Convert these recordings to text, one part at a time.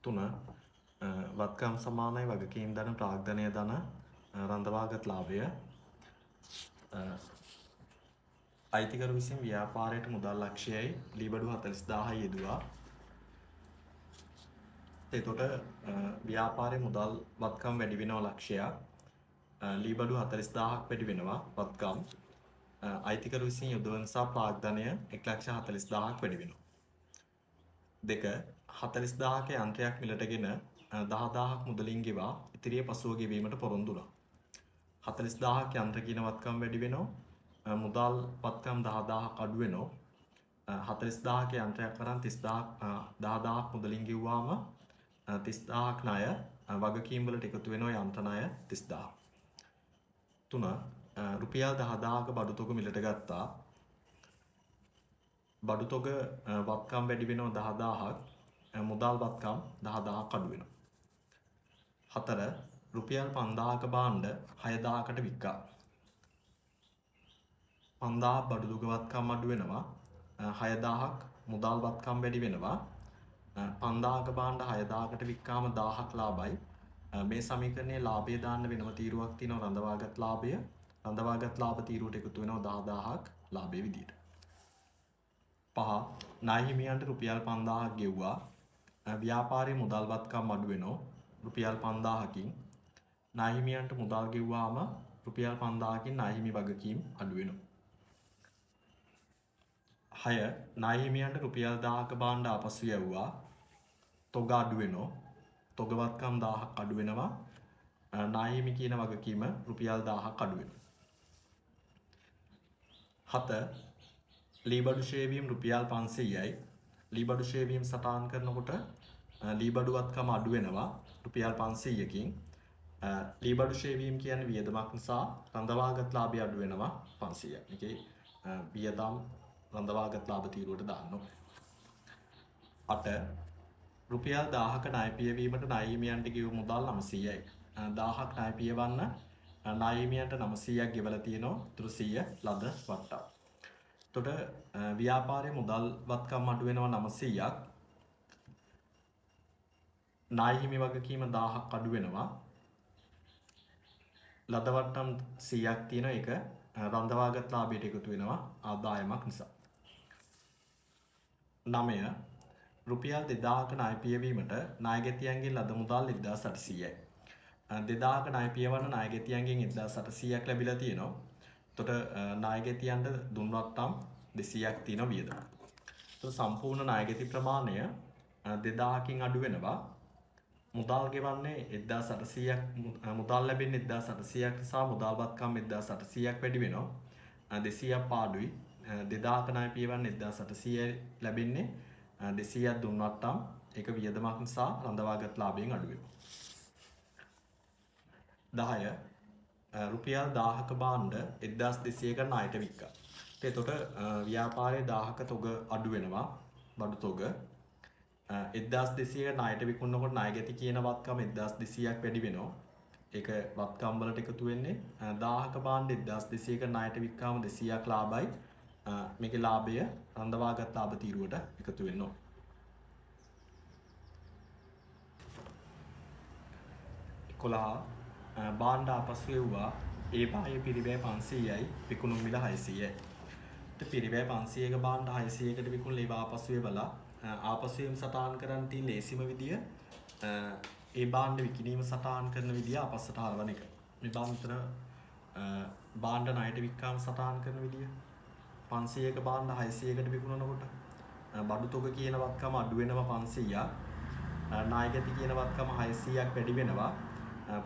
තුන වත්කම් සමානයි වගකීම් ධන ප්‍රාග්ධනය ධන රඳවාගත් ලාභය. අයිතිකරු විසින් ව්‍යාපාරයට මුදල් ලක්ෂයයි ලීබඩු 40000යි යෙදුවා. එතකොට ව්‍යාපාරයේ මුදල් වත්කම් වැඩි වෙනවා ලක්ෂයක්. ලීබඩු 40000ක් වැඩි වෙනවා වත්කම්. අයිතිකරු විසින් යොදවන සහ ප්‍රාග්ධනය 1,40,000ක් වැඩි වෙනවා. දෙක 40000ක යන්ත්‍රයක් මිලටගෙන 10000ක් මුදලින් ගෙවා ඉතිරිය පසුව ගෙවීමට පොරොන්දු වුණා. 40000ක් යන්ත්‍ර කියන වත්කම් වැඩි වෙනවා. මුදල් වත්කම් 10000ක් අඩු වෙනවා. 40000ක යන්ත්‍රයක් අරන් 30000ක් 10000ක් මුදලින් ගෙව්වාම 30000ක් ණය වගකීම් වලට එකතු වෙනවා යන්ත්‍ර ණය 30000. තුන රුපියල් 10000ක බඩු තොග මිලට ගත්තා. බඩු තොග වත්කම් වැඩි වෙනවා 10000ක්. මුදල් වත්කම් 10000ක් අඩු වෙනවා. හතර රුපියල් 5000ක භාණ්ඩ 6000කට වික්කා. 5000ක් බඩු තොග වත්කම් අඩු වෙනවා. 6000ක් මුදල් වත්කම් වැඩි වෙනවා. 5000ක භාණ්ඩ 6000කට වික්කාම 1000ක් ලාභයි. මේ සමීකරණයේ ලාභය දාන්න වෙනම තීරුවක් තියෙනවා රඳවාගත් ලාභය. රඳවාගත් ලාභ තීරුවට එකතු වෙනවා 10000ක් ලාභය විදියට. පහ ණය හිමියන්ට රුපියල් 5000ක් ගෙව්වා. ව්‍යාපාරයේ මුදල් වත්කම් අඩු වෙනවා රුපියල් 5000කින්. ණය හිමියන්ට මුදල් ගෙව්වාම රුපියල් 5000කින් ණය හිමි වගකීම් අඩු වෙනවා. හය ණය හිමියන්ට රුපියල් 1000ක භාණ්ඩ ආපසු යවුවා. තොග අඩු වෙනවා. තොග වත්කම් 1000ක් අඩු වෙනවා. ණය හිමි කියන වගකීම රුපියල් 1000ක් අඩු වෙනවා. හත ලීබඩු ශේවීම් රුපියල් 500යි. ලීබඩු ශේවීම් සටහන් කරනකොට ලීබඩු වත්කම අඩු වෙනවා රුපියල් 500කින්. ලීබඩු ශේවීම් කියන්නේ වියදමක් නිසා රඳවාගත් ලාභය අඩු වෙනවා 500ක්. මේකේ වියදම් රඳවාගත් ලාභ තීරුවට දාන්න ඕනේ. අට රුපියල් 1000ක ණය පියවීමට ණය හිමියන්ට ගෙවූ මුදල් 900යි. 1000ක් ණය පියවන්න ණය හිමියන්ට 900ක් ගෙවලා තියෙනවා. ඉතුරු 100 ලද වට්ටම්. එතකොට ව්‍යාපාරයේ මුදල් වත්කම් අඩු වෙනවා 900ක්. ණය හිමි වගකීම 1000ක් අඩු වෙනවා. ලද වට්ටම් 100ක් තියෙනවා. ඒක රඳවාගත් ලාභයට එකතු වෙනවා ආදායමක් නිසා. නවය රුපියල් 2000ක ණය පියවීමට ණයගැතියන්ගෙන් ලද මුදල් 1800යි. 2000ක ණය පියවන්න ණයගැතියන්ගෙන් 1800ක් ලැබිලා තියෙනවා. එතකොට ණයගැතියන්ට දුන් වත්කම් 200ක් තියෙනවා වියදම. එතකොට සම්පූර්ණ ණයගැති ප්‍රමාණය 2000කින් අඩු වෙනවා. මුදල් ගෙවන්නේ 1800ක්, මුදල් ලැබෙන්නේ 1800ක් නිසා මුදල් වත්කම් 1800ක් වැඩි වෙනවා. 200ක් පාඩුයි. 2000ක ණය පියවන්න 1800 ලැබෙන්නේ 200ක් දුන් වත්කම්. ඒක වියදමක් නිසා රඳවාගත් ලාභයෙන් අඩු වෙනවා. 10 රුපියල් 1000ක භාණ්ඩ 1200ක ණයට වික්කා. එතකොට ව්‍යාපාරයේ 1000ක තොග අඩු වෙනවා බඩු තොග. 1200ක ණයට විකුණනකොට ණයගැති කියන වත්කම 1200ක් වැඩි වෙනවා. ඒක වත්කම් වලට එකතු වෙන්නේ 1000ක භාණ්ඩ 1200ක ණයට වික්කාම 200ක් ලාභයි. මේකේ ලාභය රඳවාගත් ලාභ තීරුවට එකතු වෙන්න ඕන. 11 භාණ්ඩ ආපසු එව්වා. ඒ වායේ පිරිවැය 500යි විකුණුම් මිල 600යි. ඊට පිරිවැය 500ක භාණ්ඩ 600කට විකුණලා ඒවා ආපසු එවලා ආපසු එවීම සටහන් කරන් තියෙන ලේසිම විදිය ඒ භාණ්ඩ විකිණීම සටහන් කරන විදිය ආපස්සට හරවන එක. මේ භාණ්ඩ විතර භාණ්ඩ ණයට වික්කාම සටහන් කරන විදිය 500ක භාණ්ඩ 600කට විකුණනකොට බඩු තොග කියන වත්කම අඩු වෙනවා 500ක්. ණයගැති කියන වත්කම 600ක් වැඩි වෙනවා.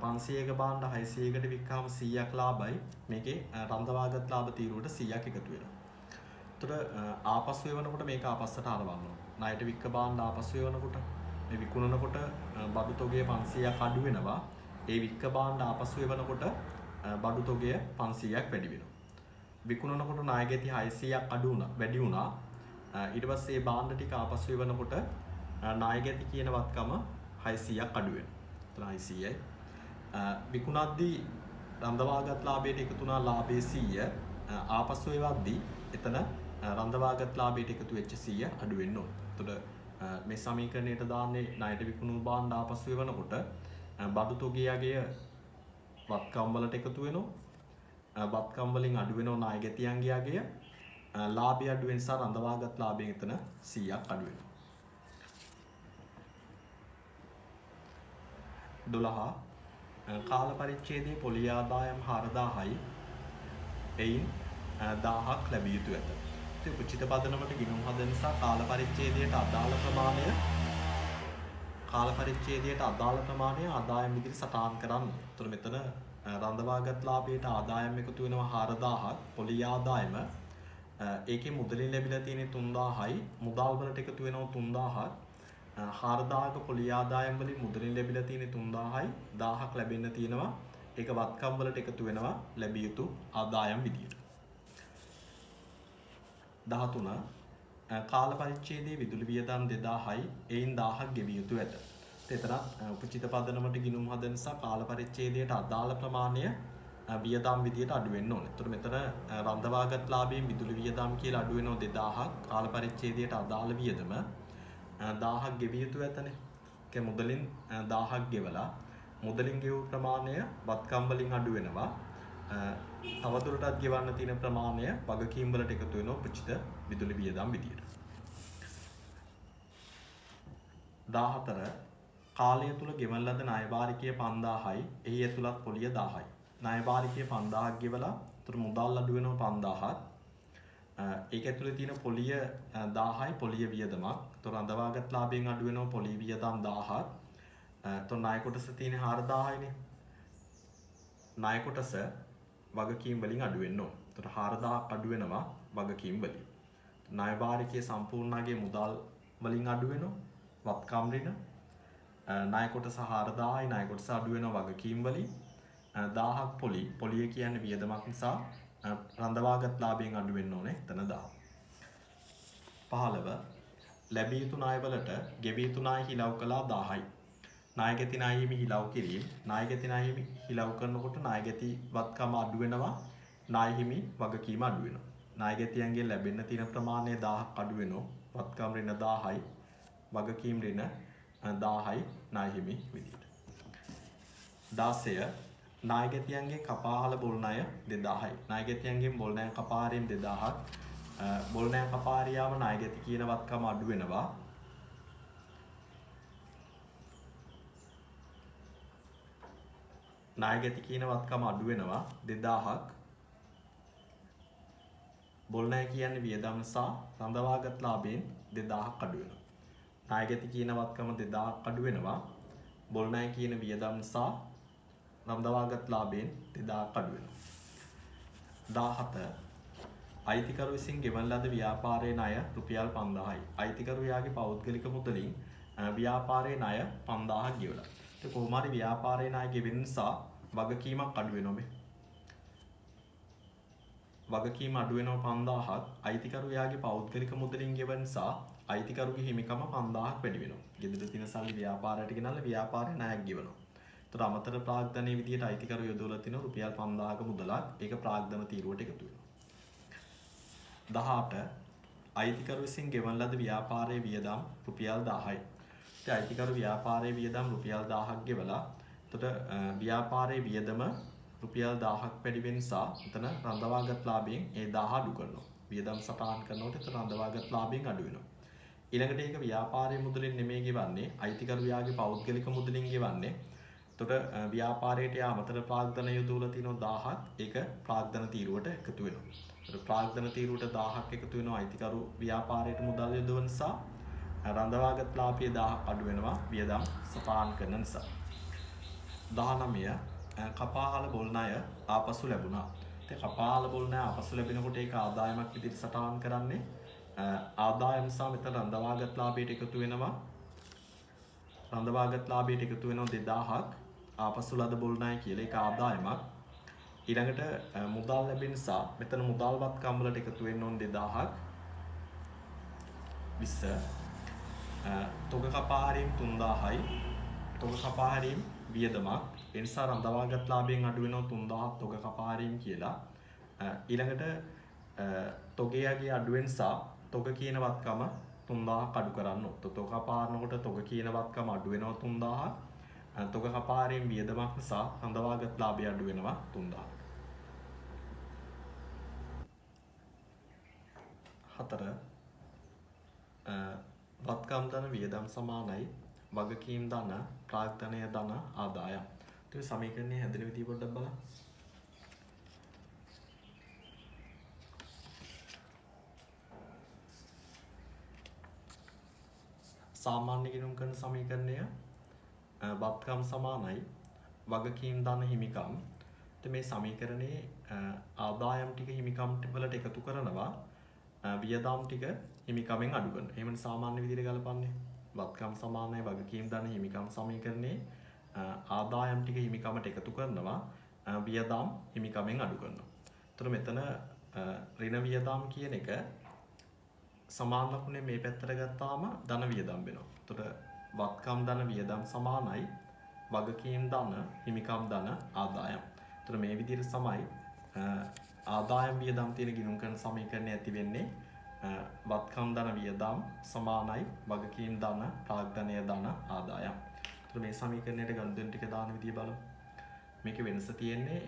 500ක භාණ්ඩ 600කට වික්කාම 100ක් ලාභයි. මේකේ රඳවාගත් ලාභ තීරුවට 100ක් එකතු වෙනවා. එතකොට ආපසු එවනකොට මේක ආපස්සට හරවන්න ඕන. ණයට වික්ක භාණ්ඩ ආපසු එවනකොට මේ විකුණනකොට බඩු තොගය 500ක් අඩු වෙනවා. ඒ වික්ක භාණ්ඩ ආපසු එවනකොට බඩු තොගය 500ක් වැඩි වෙනවා. විකුණනකොට ණයගැති 600ක් අඩු වුණා, වැඩි වුණා. ඊට පස්සේ මේ භාණ්ඩ ටික ආපසු එවනකොට ණයගැති කියන වත්කම 600ක් අඩු වෙනවා. එතන 600යි. විකුණද්දී රඳවාගත් ලාභයට එකතු වුණා ලාභයේ 100. ආපසු එවද්දී එතන රඳවාගත් ලාභයට එකතු වෙච්ච 100 අඩු වෙන්න ඕන. එතකොට මේ සමීකරණයට දාන්නේ ණයට විකුණු භාණ්ඩ ආපසු එවනකොට බදු තොගේ අගය වත්කම් වලට එකතු වෙනවා. වත්කම් වලින් අඩු වෙනවා ණයගැතියන්ගේ අගය. ලාභය අඩු වෙන නිසා රඳවාගත් ලාභයෙන් එතන 100ක් අඩු වෙනවා. 12 කාල පරිච්ඡේදයේ පොලි ආදායම් 4000යි එයින් 1000ක් ලැබිය යුතු ඇත. ඉතින් උපචිත පදනමට ගිණුම් හදන නිසා කාල පරිච්ඡේදයට අදාළ ප්‍රමාණය කාල පරිච්ඡේදයට අදාළ ප්‍රමාණය ආදායම් විදිහට සටහන් කරන්න. එතකොට මෙතන රඳවාගත් ලාභයට ආදායම් එකතු වෙනවා 4000ක් පොලි ආදායම. ඒකේ මුදලින් ලැබිලා තියෙන්නේ 3000යි මුදල් වලට එකතු වෙනවා 3000ක්. 4000ක පොලි ආදායම් වලින් මුදලින් ලැබිලා තියෙන්නේ 3000යි 1000ක් ලැබෙන්න තියෙනවා. ඒක වත්කම් වලට එකතු වෙනවා ලැබිය යුතු ආදායම් විදියට. 13 කාල පරිච්ඡේදයේ විදුලි වියදම් 2000යි එයින් 1000ක් ගෙවිය යුතු ඇත. එතන උපචිත පදනමට ගිණුම් හදන නිසා කාල පරිච්ඡේදයට අදාළ ප්‍රමාණය වියදම් විදියට අඩු වෙන්න ඕනේ. එතකොට මෙතන රඳවාගත් ලාභයෙන් විදුලි වියදම් කියලා අඩු වෙනවා 2000ක් කාල පරිච්ඡේදයට අදාළ වියදම 1000ක් ගෙවිය යුතු ඇතනේ. ඒ මුදලින් 1000ක් ගෙවලා මුදලින් ගෙවූ ප්‍රමාණය වත්කම් වලින් අඩු වෙනවා. තවදුරටත් ගෙවන්න තියෙන ප්‍රමාණය වගකීම් වලට එකතු වෙනවා උපචිත විදුලි වියදම් විදියට. 14 කාලය තුල ගෙවන ලද ණය වාරිකය 5000යි එහි ඇතුළත් පොලිය 1000යි. ණය වාරිකය 5000ක් ගෙවලා ඒතර මුදල් අඩු වෙනවා 5000ක්. ඒක ඇතුලේ තියෙන පොලිය 1000යි පොලිය වියදමක්. ඒතර රඳවාගත් ලාභයෙන් අඩු වෙනවා පොලිය වියදම් 1000ක්. ඒතර ණය කොටස තියෙන 4000යිනේ. ණය කොටස වගකීම් වලින් අඩු වෙන්න ඕන. ඒතර 4000ක් අඩු වෙනවා වගකීම් වලින්. ණය වාරිකයේ සම්පූර්ණගේ මුදල් වලින් අඩු වෙනවා වත්කම් ඍණ. ණය කොටස 4000යි ණය කොටස අඩු වෙනවා වගකීම් වලින්. 1000ක් පොලි. පොලිය කියන්නේ වියදමක් නිසා රඳවාගත් ලාභයෙන් අඩු වෙන්න ඕනේ එතන 1000. 15 ලැබිය යුතු ණයවලට ගෙවිය යුතු ණය හිලව් කළා 1000යි. ණයගැති ණය හිමි හිලව් කිරීම. ණයගැති ණය හිමි හිලව් කරනකොට ණයගැති වත්කම අඩු වෙනවා. ණය හිමි වගකීම අඩු වෙනවා. ණයගැතියන්ගෙන් ලැබෙන්න තියෙන ප්‍රමාණය 1000ක් අඩු වෙනවා. වත්කම් ඍණ 1000යි. වගකීම් ඍණ 1000යි ණය හිමි විදියට. 16 ණයගැතියන්ගේ කපාහල බොල් ණය 2000යි. ණයගැතියන්ගෙන් බොල් ණය කපා හැරීම 2000ක්. බොල් ණය කපා හැරියාම ණයගැති කියන වත්කම අඩු වෙනවා. ණයගැති කියන වත්කම අඩු වෙනවා 2000ක්. බොල් ණය කියන්නේ වියදම් නිසා රඳවාගත් ලාභයෙන් 2000ක් අඩු වෙනවා. ණයගැති කියන වත්කම 2000ක් අඩු වෙනවා. බොල් ණය කියන වියදම් නිසා රඳවාගත් ලාභයෙන් 2000ක් අඩු වෙනවා. 17 අයිතිකරු විසින් ගෙවන ලද ව්‍යාපාරයේ ණය රුපියල් 5000යි. අයිතිකරු යාගේ පෞද්ගලික මුදලින් ව්‍යාපාරයේ ණය 5000ක් ගෙවලා. ඒ කොහොම හරි ව්‍යාපාරයේ ණය ගෙවෙන නිසා වගකීමක් අඩු වෙනවා මේ. වගකීම අඩු වෙනවා 5000ක්. අයිතිකරු යාගේ පෞද්ගලික මුදලින් ගෙවන නිසා අයිතිකරුගේ හිමිකම 5000ක් වැඩි වෙනවා. ගෙදර තියෙන සල්ලි ව්‍යාපාරයට ගෙනල්ලා ව්‍යාපාරයේ ණයක් ගෙවනවා. ඒතර අමතර ප්‍රාග්ධනයේ විදියට අයිතිකරු යොදවලා තිනවා රුපියල් 5000ක මුදලක්. ඒක ප්‍රාග්ධන තීරුවට එකතු වෙනවා. 18 අයිතිකරු විසින් ගෙවන ලද ව්‍යාපාරයේ වියදම් රුපියල් 1000යි. ඉතින් අයිතිකරු ව්‍යාපාරයේ වියදම් රුපියල් 1000ක් ගෙවලා එතකොට ව්‍යාපාරයේ වියදම රුපියල් 1000ක් වැඩි වෙන නිසා එතන රඳවාගත් ලාභයෙන් ඒ 1000 අඩු කරනවා. වියදම් සටහන් කරනකොට එතන රඳවාගත් ලාභයෙන් අඩු වෙනවා. ඊළඟට ඒක ව්‍යාපාරයේ මුදලින් නෙමෙයි ගෙවන්නේ, අයිතිකරු යාගේ පෞද්ගලික මුදලින් ගෙවන්නේ. එතකොට ව්‍යාපාරයට යා අමතර ප්‍රාග්ධන යොදවලා තිනවා 1000ක්. ඒක ප්‍රාග්ධන තීරුවට එකතු වෙනවා. එතකොට ප්‍රාග්ධන තීරුවට 1000ක් එකතු වෙනවා අයිතිකරු ව්‍යාපාරයට මුදල් යොදවන නිසා. රඳවාගත් ලාභය 1000ක් අඩු වෙනවා වියදම් සටහන් කරන නිසා. 19 කපාහල බොල් ණය ආපසු ලැබුණා. ඉතින් කපාහල බොල් ණය ආපසු ලැබෙනකොට ඒක ආදායමක් විදිහට සටහන් කරන්නේ. ආදායම සහ මෙතන රඳවාගත් ලාභයට එකතු වෙනවා. රඳවාගත් ලාභයට එකතු වෙනවා 2000ක් ආපසු ලද බොල් ණය කියලා. ඒක ආදායමක්. ඊළඟට මුදල් ලැබෙන නිසා මෙතන මුදල් වත්කම් වලට එකතු වෙන්න ඕන 2000ක්. 20 තොග කපා හැරීම 3000යි. තොග කපා හැරීම වියදමක්. ඒ නිසා රඳවාගත් ලාභයෙන් අඩු වෙනවා 3000ක් තොග කපා හැරීම කියලා. ඊළඟට තොගේ අඩු වෙන නිසා තොග කියන වත්කම 3000ක් අඩු කරන්න ඕන. තොග කපාරනකොට තොග කියන වත්කම අඩු වෙනවා 3000ක්. තොග කපාරීම වියදමක් නිසා රඳවාගත් ලාභය අඩු වෙනවා 3000ක්. හතර වත්කම් ධන වියදම් සමානයි වගකීම් ධන ප්‍රාග්ධනය ධන ආදායම්. ඉතින් සමීකරණය හැදෙන විදිය පොඩ්ඩක් බලන්න. සාමාන්‍ය ගිණුම් කරන සමීකරණය වත්කම් සමානයි වගකීම් ධන හිමිකම්. ඉතින් මේ සමීකරණයේ ආදායම් ටික හිමිකම් වලට එකතු කරනවා, වියදම් ටික හිමිකමෙන් අඩු කරනවා. එහෙමනේ සාමාන්‍ය විදිහට ගලපන්නේ. වත්කම් සමානයි වගකීම් ධන හිමිකම් සමීකරණයේ ආදායම් ටික හිමිකමට එකතු කරනවා, වියදම් හිමිකමෙන් අඩු කරනවා. එතකොට මෙතන ඍණ වියදම් කියන එක සමාන ලකුණේ මේ පැත්තට ගත්තාම ධන වියදම් වෙනවා. එතකොට වත්කම් ධන වියදම් සමානයි වගකීම් ධන හිමිකම් ධන ආදායම්. එතකොට මේ විදිහට තමයි ආදායම් වියදම් තියෙන ගිණුම් කරන සමීකරණය ඇති වෙන්නේ. වත්කම් ධන වියදම් සමානයි වගකීම් ධන ප්‍රාග්ධනය ධන ආදායම්. එතකොට මේ සමීකරණයට ගනුදෙනු ටික දාන විදිය බලමු. මේකේ වෙනස තියෙන්නේ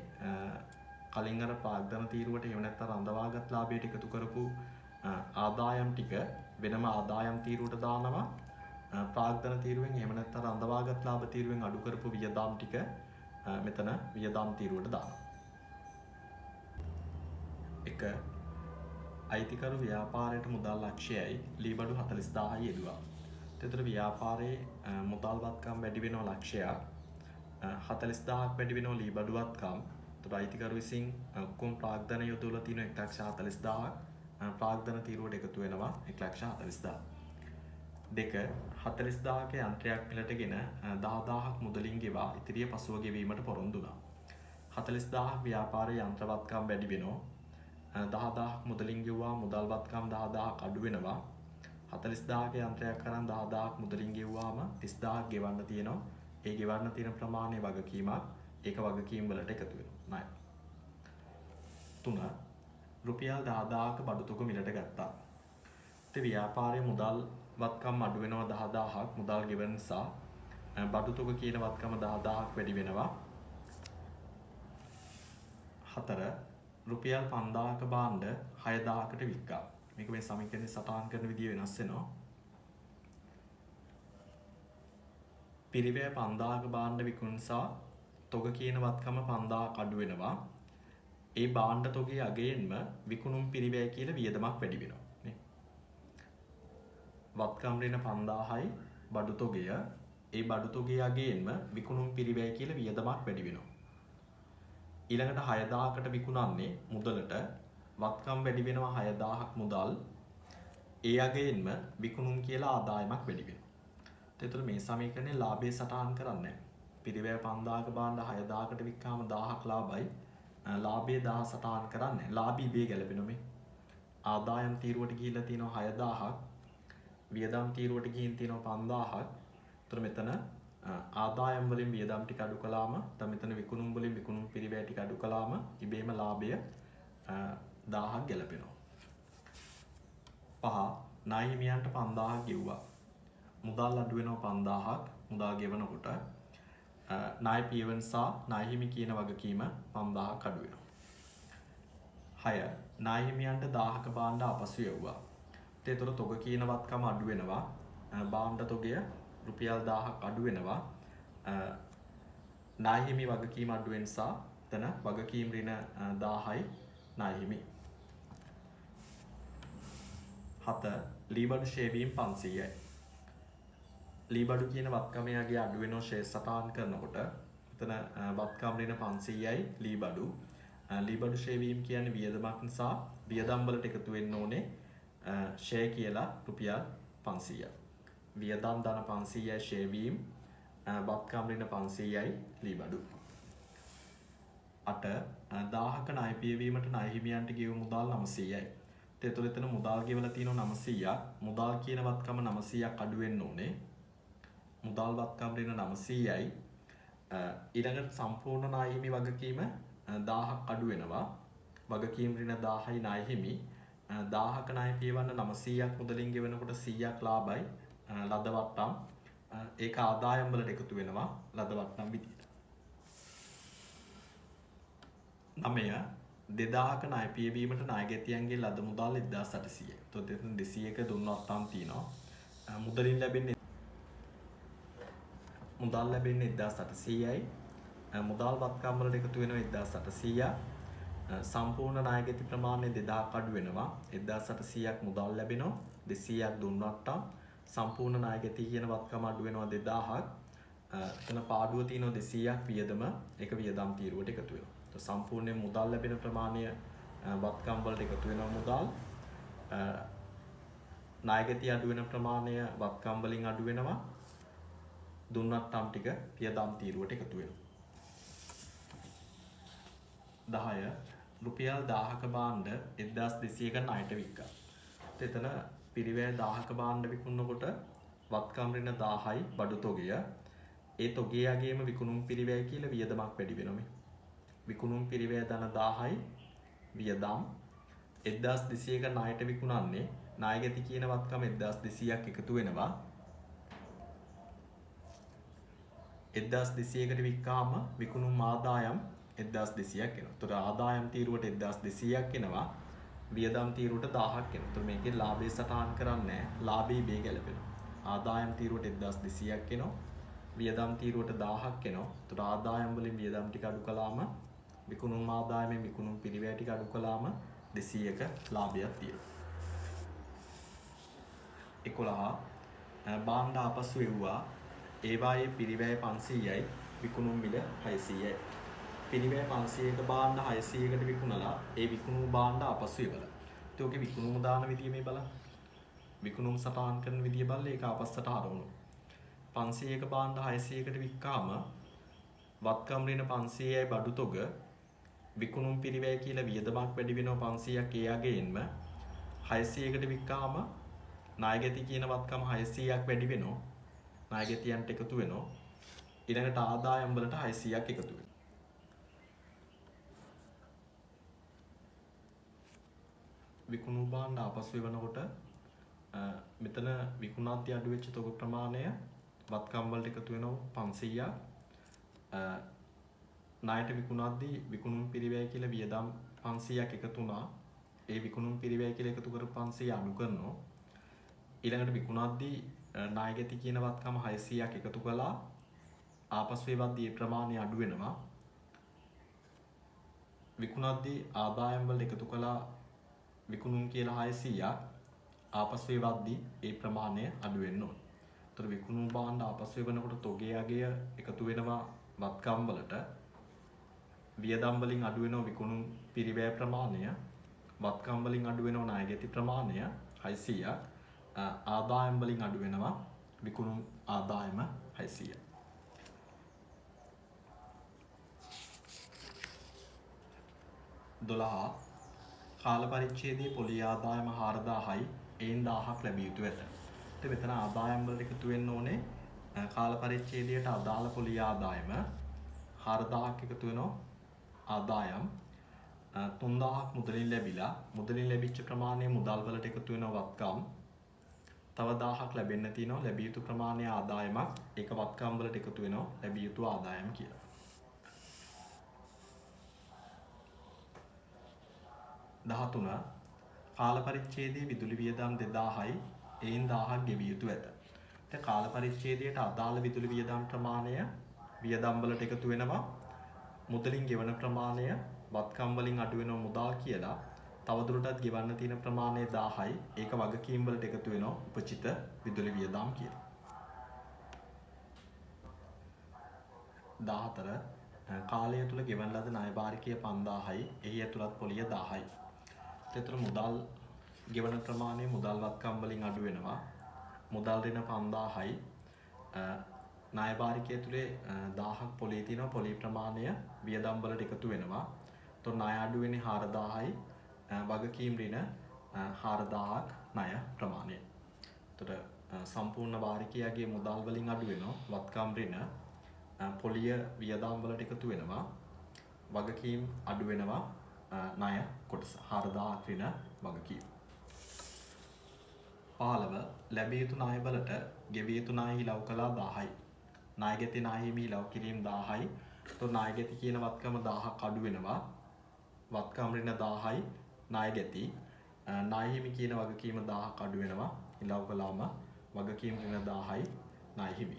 කලින් අර ප්‍රාග්ධන තීරුවට එහෙම නැත්නම් රඳවාගත් ලාභයට එකතු කරපු ආදායම් ටික වෙනම ආදායම් තීරුවට දානවා. ප්‍රාග්ධන තීරුවෙන් එහෙම නැත්නම් රඳවාගත් ලාභ තීරුවෙන් අඩු කරපු වියදම් ටික මෙතන වියදම් තීරුවට දානවා. එක අයිතිකරු ව්‍යාපාරයට මුදල් ලක්ෂයයි ලීබඩු 40000යි යෙදුවා. එතකොට ව්‍යාපාරයේ මුදල් වත්කම් වැඩි වෙනවා ලක්ෂයක්, 40000ක් වැඩි වෙනවා ලීබඩු වත්කම්. එතකොට අයිතිකරු විසින් ඔක්කොම ප්‍රාග්ධන යොදවලා තියෙන 140000ක් ප්‍රාග්ධන තීරුවට එකතු වෙනවා 140000. දෙක 40000ක යන්ත්‍රයක් මිලටගෙන 10000ක් මුදලින් ගෙවා ඉතිරිය පසුව ගෙවීමට පොරොන්දු වුණා. 40000ක් ව්‍යාපාරයේ යන්ත්‍ර වත්කම් වැඩි වෙනවා. 10000ක් මුදලින් ගෙවුවා මුදල් වත්කම් 10000ක් අඩු වෙනවා. 40000ක යන්ත්‍රයක් අරන් 10000ක් මුදලින් ගෙවුවාම 30000ක් ගෙවන්න තියෙනවා. ඒ ගෙවන්න තියෙන ප්‍රමාණය වගකීමක්. ඒක වගකීම් වලට එකතු වෙනවා. ණය. තුන රුපියල් 10000ක බඩු තොග මිලට ගත්තා. ඉතින් ව්‍යාපාරයේ මුදල් වත්කම් අඩු වෙනවා 10000ක් මුදල් ගෙවන නිසා බඩු තොග කියන වත්කම 10000ක් වැඩි වෙනවා. හතර රුපියල් 5000ක භාණ්ඩ 6000කට වික්කා. මේක මේ සමීකරණේ සටහන් කරන විදිය වෙනස් වෙනවා. පිරිවැය 5000ක භාණ්ඩ විකුණන නිසා තොග කියන වත්කම 5000ක් අඩු වෙනවා. ඒ භාණ්ඩ තොගේ අගයෙන්ම විකුණුම් පිරිවැය කියලා වියදමක් වැඩි වෙනවා නේ. වත්කම් ඍණ 5000යි බඩු තොගය, ඒ බඩු තොගේ අගයෙන්ම විකුණුම් පිරිවැය කියලා වියදමක් වැඩි වෙනවා. ඊළඟට 6000කට විකුණන්නේ මුදලට, වත්කම් වැඩි වෙනවා 6000ක් මුදල්, ඒ අගයෙන්ම විකුණුම් කියලා ආදායමක් වැඩි වෙනවා. එතකොට මේ සමීකරණේ ලාභය සටහන් කරන්නේ නැහැ. පිරිවැය 5000ක භාණ්ඩ 6000කට වික්කාම 1000ක් ලාභයි. ලාභය 1000 සටහන් කරන්නේ නැහැ. ලාභي ඉබේ ගැලපෙනවා මේ. ආදායම් තීරුවට ගිහිල්ලා තියෙනවා 6000ක්, වියදම් තීරුවට ගිහින් තියෙනවා 5000ක්. එතකොට මෙතන ආදායම් වලින් වියදම් ටික අඩු කළාම, දැන් මෙතන විකුණුම් වලින් විකුණුම් පිරිවැය ටික අඩු කළාම ඉබේම ලාභය 1000ක් ගැලපෙනවා. පහ ණය හිමියන්ට 5000ක් ගෙව්වා. මුදල් අඩු වෙනවා 5000ක් මුදල් ගෙවනකොට. ණය පියවන සහ ණය හිමි කියන වගකීම 5000ක් අඩු වෙනවා. හය ණය හිමියන්ට 1000ක භාණ්ඩ අපසු යවුවා. ඒතර තොග කියන වත්කම අඩු වෙනවා. භාණ්ඩ තොගය රුපියල් 1000ක් අඩු වෙනවා. ණය හිමි වගකීම අඩු වෙන නිසා එතන වගකීම් ඍණ 1000යි ණය හිමි. හත ලීබඩු ෂේ වීම 500යි. ලීබඩු කියන වත්කම යාගේ අඩු වෙනවා ෂේ සටහන් කරනකොට. එතන වත්කම් ඍණ 500යි ලීබඩු. ලීබඩු ෂේ වීම කියන්නේ වියදමක් නිසා වියදම් වලට එකතු වෙන්න ඕනේ ෂේ කියලා රුපියල් 500ක්. වියදම් ධන 500යි ෂේ වීම, වත්කම් ඍණ 500යි ලීබඩු. අට 1000ක ණය පියවීමට ණය හිමියන්ට ගෙවූ මුදල් 900යි. එතකොට එතන මුදල් ගෙවලා තියෙනවා 900ක්. මුදල් කියන වත්කම 900ක් අඩු වෙන්න ඕනේ. මුදල් වත්කම් ඍණ 900යි. ඊළඟට සම්පූර්ණ ණය හිමි වගකීම 1000ක් අඩු වෙනවා. වගකීම් ඍණ 1000යි ණය හිමි. 1000ක ණය පියවන්න 900ක් මුදලින් ගෙවනකොට 100ක් ලාභයි ලද වට්ටම්. ඒක ආදායම් වලට එකතු වෙනවා ලද වට්ටම් විදියට. 9 2000ක ණය පියවීමට ණයගැතියන්ගේ ලද මුදල් 1800යි. එතකොට එතන 200ක දුන් වට්ටම් තියෙනවා. මුදලින් ලැබෙන්නේ මුදල් ලැබෙන්නේ 1800යි. මුදල් වත්කම් වලට එකතු වෙනවා 1800ක්. සම්පූර්ණ ණයගැති ප්‍රමාණය 2000ක් අඩු වෙනවා. 1800ක් මුදල් ලැබෙනවා. 200ක් දුන් වට්ටම්. සම්පූර්ණ ණයගැති කියන වත්කම අඩු වෙනවා 2000ක්. එතන පාඩුව තියෙනවා 200ක් වියදම. ඒක වියදම් තීරුවට එකතු වෙනවා. සම්පූර්ණයෙන් මුදල් ලැබෙන ප්‍රමාණය වත්කම් වලට එකතු වෙනවා මුදල්. ණයගැති අඩු වෙන ප්‍රමාණය වත්කම් වලින් අඩු වෙනවා. දුන් වට්ටම් ටික වියදම් තීරුවට එකතු වෙනවා. 10 රුපියල් 1000ක භාණ්ඩ 1200ක ණයට වික්කා. එතන පිරිවැය 1000ක භාණ්ඩ විකුණනකොට වත්කම් ඍණ 1000යි බඩු තොගය. ඒ තොගේ යගේම විකුණුම් පිරිවැය කියලා වියදමක් වැඩි වෙනවා මේ. විකුණුම් පිරිවැය ධන 1000යි වියදම් 1200ක ණයට විකුණන්නේ ණයගැති කියන වත්කම 1200ක් එකතු වෙනවා. 1200කට වික්කාම විකුණුම් ආදායම් 1200ක් එනවා. එතකොට ආදායම් තීරුවට 1200ක් එනවා. වියදම් තීරුවට 1000ක් එනවා. එතකොට මේකේ ලාභය සටහන් කරන්නේ නැහැ. ලාභය ඉබේ ගැලපෙනවා. ආදායම් තීරුවට 1200ක් එනවා. වියදම් තීරුවට 1000ක් එනවා. එතකොට ආදායම් වලින් වියදම් ටික අඩු කළාම විකුණුම් ආදායමෙන් විකුණුම් පිරිවැය ටික අඩු කළාම 200ක ලාභයක් තියෙනවා. 11 භාණ්ඩ ආපසු එව්වා. ඒවායේ පිරිවැය 500යි විකුණුම් මිල 600යි. පිරිවැය 500ක භාණ්ඩ 600කට විකුණලා ඒ විකුණු භාණ්ඩ ආපසු එවලා. ඉතින් ඔකේ විකුණුම දාන විදිය මේ බලන්න. විකුණුම් සටහන් කරන විදිය බලලා ඒක ආපස්සට හරවනවා. 500ක භාණ්ඩ 600කට වික්කාම වත්කම් ඍණ 500යි බඩු තොග විකුණුම් පිරිවැය කියලා වියදමක් වැඩි වෙනවා 500ක් ඒ අගයෙන්ම. 600කට වික්කාම ණයගැති කියන වත්කම 600ක් වැඩි වෙනවා. ණයගැතියන්ට එකතු වෙනවා. ඊළඟට ආදායම් වලට 600ක් එකතු වෙනවා. විකුණු භාණ්ඩ ආපසු එවනකොට මෙතන විකුණාද්දී අඩු වෙච්ච තොග ප්‍රමාණය වත්කම් වලට එකතු වෙනවා 500ක්. ණයට විකුණද්දී විකුණුම් පිරිවැය කියලා වියදම් 500ක් එකතු වුණා. ඒ විකුණුම් පිරිවැය කියලා එකතු කරපු 500 අඩු කරනවා. ඊළඟට විකුණද්දී ණයගැති කියන වත්කම 600ක් එකතු කළා. ආපසු එවද්දී ඒ ප්‍රමාණය අඩු වෙනවා. විකුණද්දී ආදායම් වලට එකතු කළා විකුණුම් කියලා 600ක්. ආපසු එවද්දී ඒ ප්‍රමාණය අඩු වෙන්න ඕන. ඒතර විකුණුම් භාණ්ඩ ආපසු එවනකොට තොගේ අගය එකතු වෙනවා වත්කම් වලට. වියදම් වලින් අඩු වෙනවා විකුණුම් පිරිවැය ප්‍රමාණය. වත්කම් වලින් අඩු වෙනවා ණයගැති ප්‍රමාණය 600ක්. ආදායම් වලින් අඩු වෙනවා විකුණුම් ආදායම 600ක්. 12 කාල පරිච්ඡේදයේ පොලි ආදායම 4000යි එයින් 1000ක් ලැබිය යුතු ඇත. ඉතින් මෙතන ආදායම් වලට එකතු වෙන්න ඕනේ කාල පරිච්ඡේදයට අදාළ පොලි ආදායම 4000ක් එකතු වෙනවා ආදායම් 3000ක් මුදලින් ලැබිලා මුදලින් ලැබිච්ච ප්‍රමාණය මුදල් වලට එකතු වෙනවා වත්කම්. තව 1000ක් ලැබෙන්න තියෙනවා ලැබිය යුතු ප්‍රමාණය ආදායමක් ඒක වත්කම් වලට එකතු වෙනවා ලැබිය යුතු ආදායම් කියලා. 13 කාල පරිච්ඡේදයේ විදුලි වියදම් 2000යි එයින් 1000ක් ගෙවිය යුතු ඇත. දැන් කාල පරිච්ඡේදයට අදාළ විදුලි වියදම් ප්‍රමාණය වියදම් වලට එකතු වෙනවා. මුදලින් ගෙවන ප්‍රමාණය වත්කම් වලින් අඩු වෙනවා මුදල් කියලා. තවදුරටත් ගෙවන්න තියෙන ප්‍රමාණය 1000යි ඒක වගකීම් වලට එකතු වෙනවා උපචිත විදුලි වියදම් කියලා. 14 කාලය තුල ගෙවන ලද ණය වාරිකය 5000යි එහි ඇතුළත් පොලිය 1000යි. එතකොට මුදල් ගෙවන ප්‍රමාණය මුදල් වත්කම් වලින් අඩු වෙනවා. මුදල් ඍණ 5000යි ණය වාරිකය තුලේ 1000ක් පොලිය තියෙනවා. පොලිය ප්‍රමාණය වියදම් වලට එකතු වෙනවා. එතකොට ණය අඩු වෙන්නේ 4000යි වගකීම් ඍණ 4000ක් ණය ප්‍රමාණය. එතකොට සම්පූර්ණ වාරිකයාගේ මුදල් වලින් අඩු වෙනවා වත්කම් ඍණ පොලිය වියදම් වලට එකතු වෙනවා. වගකීම් අඩු වෙනවා ණය කොටස 4000ක් ඍණ වගකීම්. 15 ලැබිය යුතු ණය වලට ගෙවිය යුතු ණය හිලව් කළා 1000යි. ණයගැති ණය හිමි හිලව් කිරීම 1000යි. එතකොට ණයගැති කියන වත්කම 1000ක් අඩු වෙනවා. වත්කම් ඍණ 1000යි ණයගැති. ණය හිමි කියන වගකීම 1000ක් අඩු වෙනවා. හිලව් කළාම වගකීම ඍණ 1000යි ණය හිමි.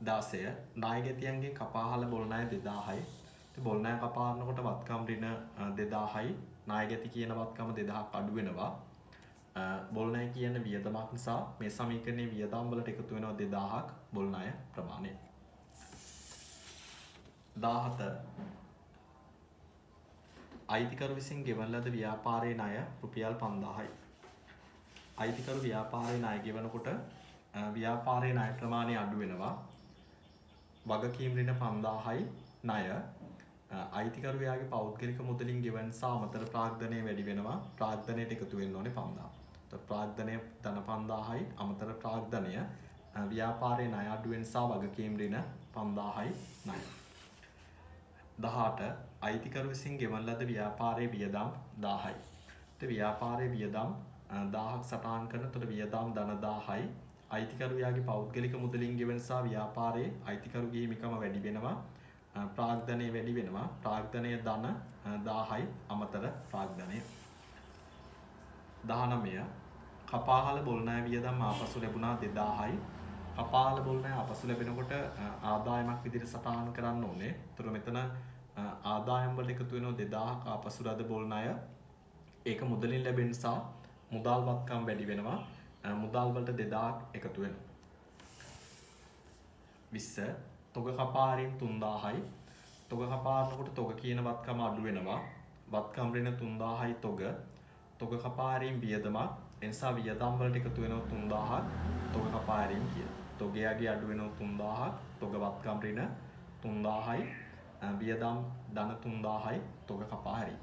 16 ණයගැතියන්ගෙන් කපාහල බොල් ණය 2000යි. ඉතින් බොල් ණය කපාහරනකොට වත්කම් ඍණ 2000යි ණයගැති කියන වත්කම 2000ක් අඩු වෙනවා. බොල් ණය කියන වියදමක් නිසා මේ සමීකරණයේ වියදම් වලට එකතු වෙනවා 2000ක් බොල් ණය ප්‍රමාණය. 17 අයිතිකරු විසින් ගෙවන ලද ව්‍යාපාරයේ ණය රුපියල් 5000යි. අයිතිකරු ව්‍යාපාරයේ ණය ගෙවනකොට ව්‍යාපාරයේ ණය ප්‍රමාණය අඩු වෙනවා. වගකීම් ඍණ 5000යි ණය අයිතිකරුයාගේ පෞද්ගලික මුදලින් ගෙවන නිසා අමතර ප්‍රාග්ධනය වැඩි වෙනවා. ප්‍රාග්ධනයට එකතු වෙන්න ඕනේ 5000. එතකොට ප්‍රාග්ධනය ධන 5000යි අමතර ප්‍රාග්ධනය ව්‍යාපාරයේ ණය අඩු වෙන නිසා වගකීම් ඍණ 5000යි ණය. 18 අයිතිකරු විසින් ගෙවන ලද ව්‍යාපාරයේ වියදම් 1000යි. එතකොට ව්‍යාපාරයේ වියදම් 1000ක් සටහන් කරන. එතකොට වියදම් ධන 1000යි අයිතිකරුයාගේ පෞද්ගලික මුදලින් ගෙවන නිසා ව්‍යාපාරයේ අයිතිකරුගේ හිමිකම වැඩි වෙනවා. ප්‍රාග්ධනය වැඩි වෙනවා. ප්‍රාග්ධනය ධන 1000යි අමතර ප්‍රාග්ධනය. 19 කපාහල බොල් ණය වියදම් ආපසු ලැබුණා 2000යි. කපාහල බොල් ණය ආපසු ලැබෙනකොට ආදායමක් විදිහට සටහන් කරන්න ඕනේ. ඒතර මෙතන ආදායම් වලට එකතු වෙනවා 2000ක් ආපසු ලද බොල් ණය. ඒක මුදලින් ලැබෙන නිසා මුදල් වත්කම් වැඩි වෙනවා. මුදල් වලට 2000ක් එකතු වෙනවා. 20 තොග කපා හැරීම 3000යි. තොග කපා හරිනකොට තොග කියන වත්කම අඩු වෙනවා. වත්කම් ඍණ 3000යි තොග. තොග කපා හැරීම වියදමක්. ඒ නිසා වියදම් වලට එකතු වෙනවා 3000ක් තොග කපා හැරීම කියලා. තොගයගේ අඩු වෙනවා 3000ක්. තොග වත්කම් ඍණ 3000යි. වියදම් ධන 3000යි තොග කපා හැරීම.